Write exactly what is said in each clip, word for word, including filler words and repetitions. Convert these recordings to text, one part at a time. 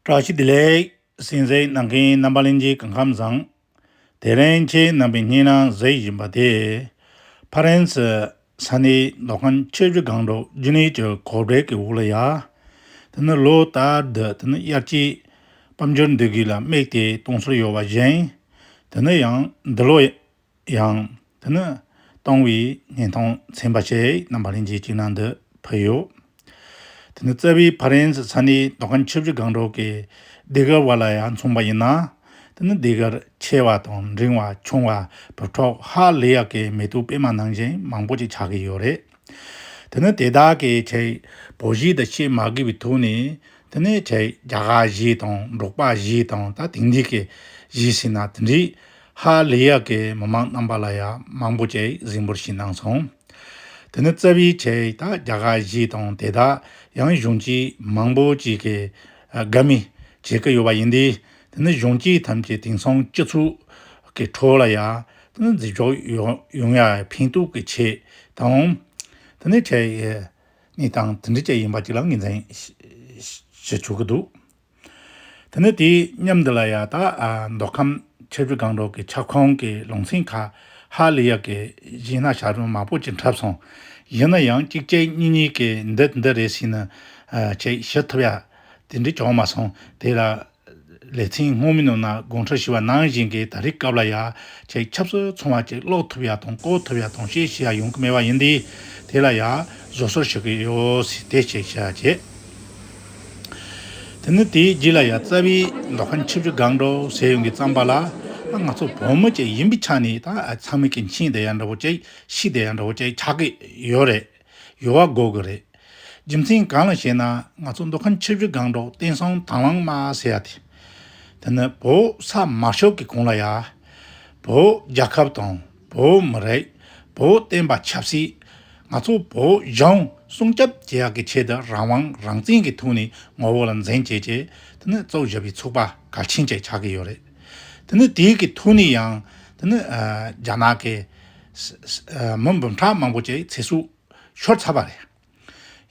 བཀྲ་ཤིས་བདེ་ལེགས། གསན་གཟིགས་གནང་མཁན་རྣམ་པ་ལྷན་རྒྱས་སྐུ་ཁམས་བཟང་། དེ་རིང་ཁྱེད་རྣམ་པའི་སྙན་ལམ་གཟིགས་བཞིན་པ་དེ། ཕ་རན་སི་ས་གནས་མདོ་ཁམས་ཆུ་བཞི་སྒང་དྲུག་རྒྱུན་ལས་ཀྱི་གོ་སྒྲིག་གི་འོག་ལ་ཡ། དེ་ནི་ལོ་ལྟར་དུ་དེ་ནི་དབྱར་སྐྱིད་དཔལ་འབྱོར་འདུ་འགོད་ལ་དམིགས་ཏེ་གཏོང་སྲོལ་ཡོད་པ་བཞིན། དེ་ནི་ཡང་འདི་ལོ་ཡང་དེ་ནི་གཏོང་བའི་བརྙན་ཐུང་ཚན་པ་ཞིག་རྣམ་པ་ལྷན་རྒྱས་ཀྱི་ནང་དུ་ཕུལ་ཡོད། དེ་ནི་རྩ་བའི་ཕ་རན་སི་ས་གནས་མདོ་ཁམས་ཆུ་བཞི་སྒང་དྲུག་གི་ཟློས་གར་བ་ལ་ཡང་མཚོན་པ་ཡིན་ན། དེ་ནི་ཟློས་གར་ཆེ་བ་དང་འབྲིང་བ་ཆུང་བ་བུ་ཕྲུག་ཧ་ལས་ཡག་གི་མེ་ཏོག་པད་མ་ནང་བཞིན་མང་པོ་ཅིག་ཆགས་ཀྱི་ཡོད་རེད། དེ་ནི་དེ་དག་གི་ཆེད་བོད་གཞས་དང་བཤད་མ་དགོས་པའི་ཐོག་ནས། དེ་ནས་ཆེད་རྒྱ་གར་གཞས་དང་འབྲོག་པ་གཞས་དང་ད་དེང་དུས་ཀྱི་གཞས་ཟེར་ན་དེ་འདྲའི་ཧ་ལས་ཡག་གི་མི་མང་རྣམ་པ་ལ་ཡང་མང་པོ་ཅིག་གཟིགས་འབུལ་ཞུས་གནང་སོང་། དེ་ནི་རྩ་བའི་ཆེད་ད་རྒྱ་གར་གཞས་དང་དེ་དག་ཡང་གཞོན་སྐྱེས་མང་པོ་ཅིག་གིས་དགའ་མོས་བྱེད་ཀྱི་ཡོད་པ་ཡིན་དུས། དེ་ནི་གཞོན་སྐྱེས་ཐམས་ཅད་དེང་སང་སྤྱི་ཚོགས་ཀྱི་ཁྲོད་ལ་ཡང་དེ་ནི་འཛུལ་ཞུགས་ཡོང་ཡོང་ཡ་ཕན་ཐོགས་ཀྱི་ཆེད་དང་། དེ་ནི་ཆེད་གནས་སྟངས་དེ་འདྲ་ཅིག་ཡིན་པ་ཅིག་ལ་ངོས་འཛིན་ཞུ་ཆོག་གི་འདུག་དེ་ནི་དེའི་མཉམ་དུ་ལ་ཡ་ད་ཨ་མདོ་ཁམས་ཆུ་བཞི་སྒང་དྲུག་གི་ཁྱབ་ཁོངས་ཀྱི་ལུང་ཚན་ཁག་ཧ་ལས་ཡག་གི་གཞས་སྣ་ཞབས་བྲོ་མང་པོ་ཅིག་འཁྲབ་སོང་། ཡིན་ན་ཡང་གཅིག་གཅིག་གཉིས་གཉིས་ཀྱིས་འདི་འདི་རེད་ཟེར་ནས་ཨ་ཆེད་ཞུ་ཐུབ་ཡ་དེ་འདྲ་བྱུང་མ་སོང་། དེ་ལ་ལེ་ཚན་སྔོན་མའི་ནང་ན་དགོངས་འཁྲོལ་ཞུས་པ་ནང་བཞིན་གྱི་ད་རེས་སྐབས་ལ་ཡ་ཆེད་ཆབ་སྲིད་ཚོང་བ་ཅིག་ཀློག་ཐུབ་ཡ་དང་གོ་ཐུབ་ཡ་དང་བཤད་ཤེས་ཡ་ཡོང་གི་མེད་པ་ཡིན་དུས། དེ་ལ་ཡ་བཟོད་གསོལ་ཞུ་གི་ཡོད་ཟེར་དེ་ཅིག་བཤད་བྱས། དེ་ནི་དེའི་རྗེས་ལ་ཡ་རྩ་བའི་མདོ་ཁམས་ཆུ་བཞི་སྒང་དྲུག་ཟེར་ཡོང་གི་བརྩམས་པ་ལ། ང་ཚོ་བོད་མི་ཅིག་ཡིན་པའི་ཆ་ནས་ད་ཚང་མས་ཀྱི་མཁྱེན་བསྡད་ཡ་འདྲ་བོ་ཅིག་ཤེས་བསྡད་ཡ་འདྲ་བོ་ཅིག་ཆགས་ཀྱི་ཡོད་རེད། ཡོད་པ་དགོས་ཀྱི་རེད། རྒྱུ་མཚན་གང་ལ་ཞེ་ན། ང་ཚོ་མདོ་ཁམས་ཆུ་བཞི་སྒང་དྲུག་བསྟན་སྲུང་དང་བླངས་མ་ཟེར་ཡ་དེ། དེ་ནི་བོད་ས་མ་ཤོར་གི་གོང་ལ་ཡ། བོད་རྒྱལ་ཁབ་དང་བོད་མི་རིགས། བོད་བསྟན་པ་ཆབ་སྲིད། ང་ཚོ་བོད་གཞུང་སྲུང་སྐྱོབ་བྱེད་ཡག་གི་ཆེད་དུ་རང་དབང་རང་བཙན་གྱི་ཐོག་ནས་ངོ་བོ་ལ་འཛིན་བྱས་རྗེས། དེ་ནི་གཙོ་བཞག་པའི་ཚོགས་པ་གལ་ཆེན་ཅིག་ཆགས་ཀྱི་ཡོད་རེད། དེ་ནི་དེའི་གི་ཐོག་ནས་ཡང་དེ་ནི་ཨ་རྒྱ་ནག་གི་ས་ས་ཨ་མི་འབུམ་ཕྲག་མང་པོ་ཅིག་ཚེ་སྲོག་ཤོར་ཚར་བ་རེད།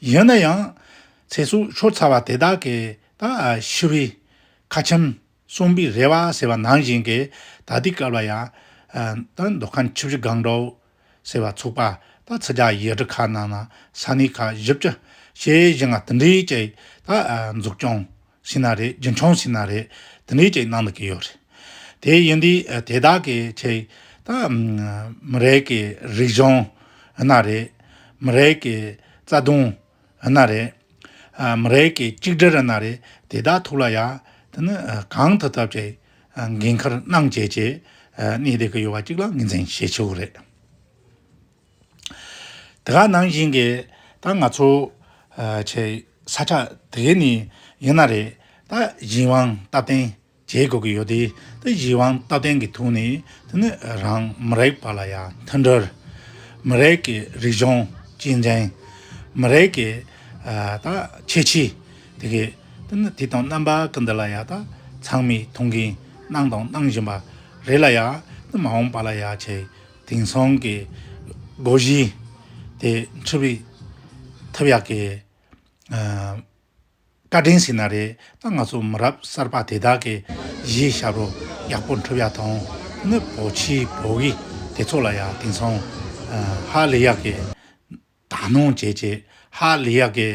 ཡིན་ན་ཡང་ཚེ་སྲོག་ཤོར་ཚར་བ་དེ་དག་གི་ད་ཤི་བའི་ཁ་ཆེམས་གསུངས་པའི་རེ་བ་ཟེར་བ་ནང་བཞིན་གྱི་ད་ལྟའི་སྐབས་ལ་ཡང་ད་མདོ་ཁམས་ཆུ་བཞི་སྒང་དྲུག་ཟེར་བ་ཚོགས་པ་ད་ཚིག་རྒྱག་ཡི་གེ་ཁག་ནང་ན་ས་གནས་ཁག་བཞི་བཅུ་ཞེ་བཞི་ལྔ་དེ་འདྲའི་ཅིག་ད་འཛུགས་སྐྱོང་ཟེར་ན་རེད། རྒྱུན་འཁྱོངས་ཟེར་ན་རེད། དེ་འདྲའི་ཅིག་གནང་བསྡད་ཀྱི་ཡོད་རེད། དེ་ཡིན་དུས་དེ་དག་གི་ཆེད་ད་མི་རིགས་ཀྱི་རིག་གཞུང་ཡིན་ན་རེད། མི་རིགས་ཀྱི་རྩ་དོན་ཡིན་ན་རེད། ཨ་མི་རིགས་ཀྱི་གཅིག་སྒྲིལ་ཡིན་ན་རེད། དེ་དག་ཐོག་ལ་ཡ་དེ་ནི་ཨ་གང་ཐུབ་ཐབས་ཀྱིས་ཨ་འགན་འཁུར་གནང་བྱས་ཀྱི་ཨ་གནས་བསྡད་ཀྱི་ཡོད་པ་གཅིག་ལ་ངོས་འཛིན་བྱེད་ཆོག་གི་རེད། དེ་ག་ནང་བཞིན་གྱི་ད་ང་ཚོ་ཨ་ཆེ་ས་ཆ་དེ་གའི་ནས་ཡིན་ན་རེད། ད་གཞན་དབང་སྟབས་བསྟུན་བྱེད་དགོས་ཀྱི་ཡོད་དེ། ད་གཞན་དབང་སྟབས་བསྟུན་གྱི་ཐོག་ནས་དེ་ནི་རང་མི་རིགས་བར་ལ་ཡང་མཐུན་སྒྲིལ། མི་རིགས་ཀྱི་རིག་གཞུང་གཅེས་འཛིན། མི་རིགས་ཀྱི་ཨ་ད་ཁྱད་ཆོས་དེ་གའི་དེ་ནི་དེ་དང་རྣམ་པ་ཀུན་ཏུ་ལ་ཡ་ད་ཚང་མས་མཐོང་གིན་གནང་དང་གནང་བཞིན་པ་རེད་ལ་ཡ། ད་མ་འོངས་པ་ལ་ཡ་ཆེ་དེང་སང་གི་སྒོ་གཞི་དེ་འཁྲུལ་བའི་ཐུབ་ཡག་གི་ཨ་བཀའ་དྲིན་ཟེར་ན་རེད། ད་ང་ཚོ་མི་རབས་གསར་པ་དེ་དག་གི་གཞས་ཞབས་བྲོ་ཡག་པོ་འཁྲབ་ཡག་དང་། དེ་ནི་བོད་ཆས་བོད་གོས་དེ་ཚོ་ལ་ཡང་དེང་སང་ཧ་ལས་ཡག་གི་དག་སྣང་བྱས་བྱས། ཧ་ལས་ཡག་གི་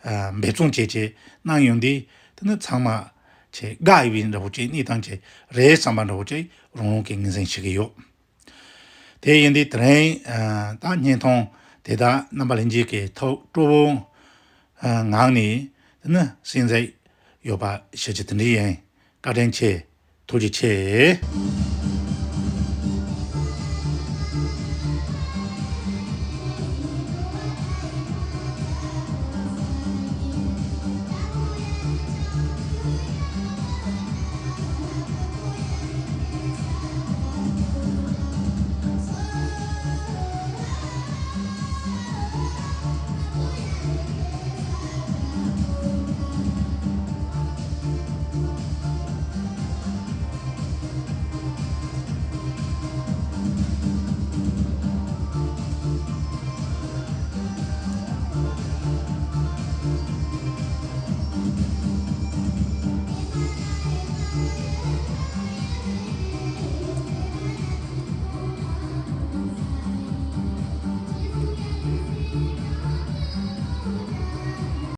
འབད་བརྩོན་བྱས་བྱས་གནང་ཡོང་དུས། དེ་ནི་ཚང་མ་ཆེ་དགའ་འོས་པའི་འདྲ་བོ་ཅིག་གནས་སྟངས་ཅིག་རེད་བསམ་པ་འདྲ་བོ་ཅིག་རང་རང་གིས་ངོས་འཛིན་བྱེད་ཀྱི་ཡོད། དེ་ཡིན་དུས་དེ་རིང་ད་བརྙན་ཐུང་དེ་དག་རྣམ་པ་ལྷན་རྒྱས་ཀྱི་ཐུགས་སྤྲོ་བོ་ངང་ནས་དེ་ནི་གསན་གཟིགས་ཡོད་པ་ཞུ་རྒྱུ་དེ་འདྲ་ཡིན། བཀའ་དྲིན་ཆེ། ཐུགས་རྗེ་ཆེ།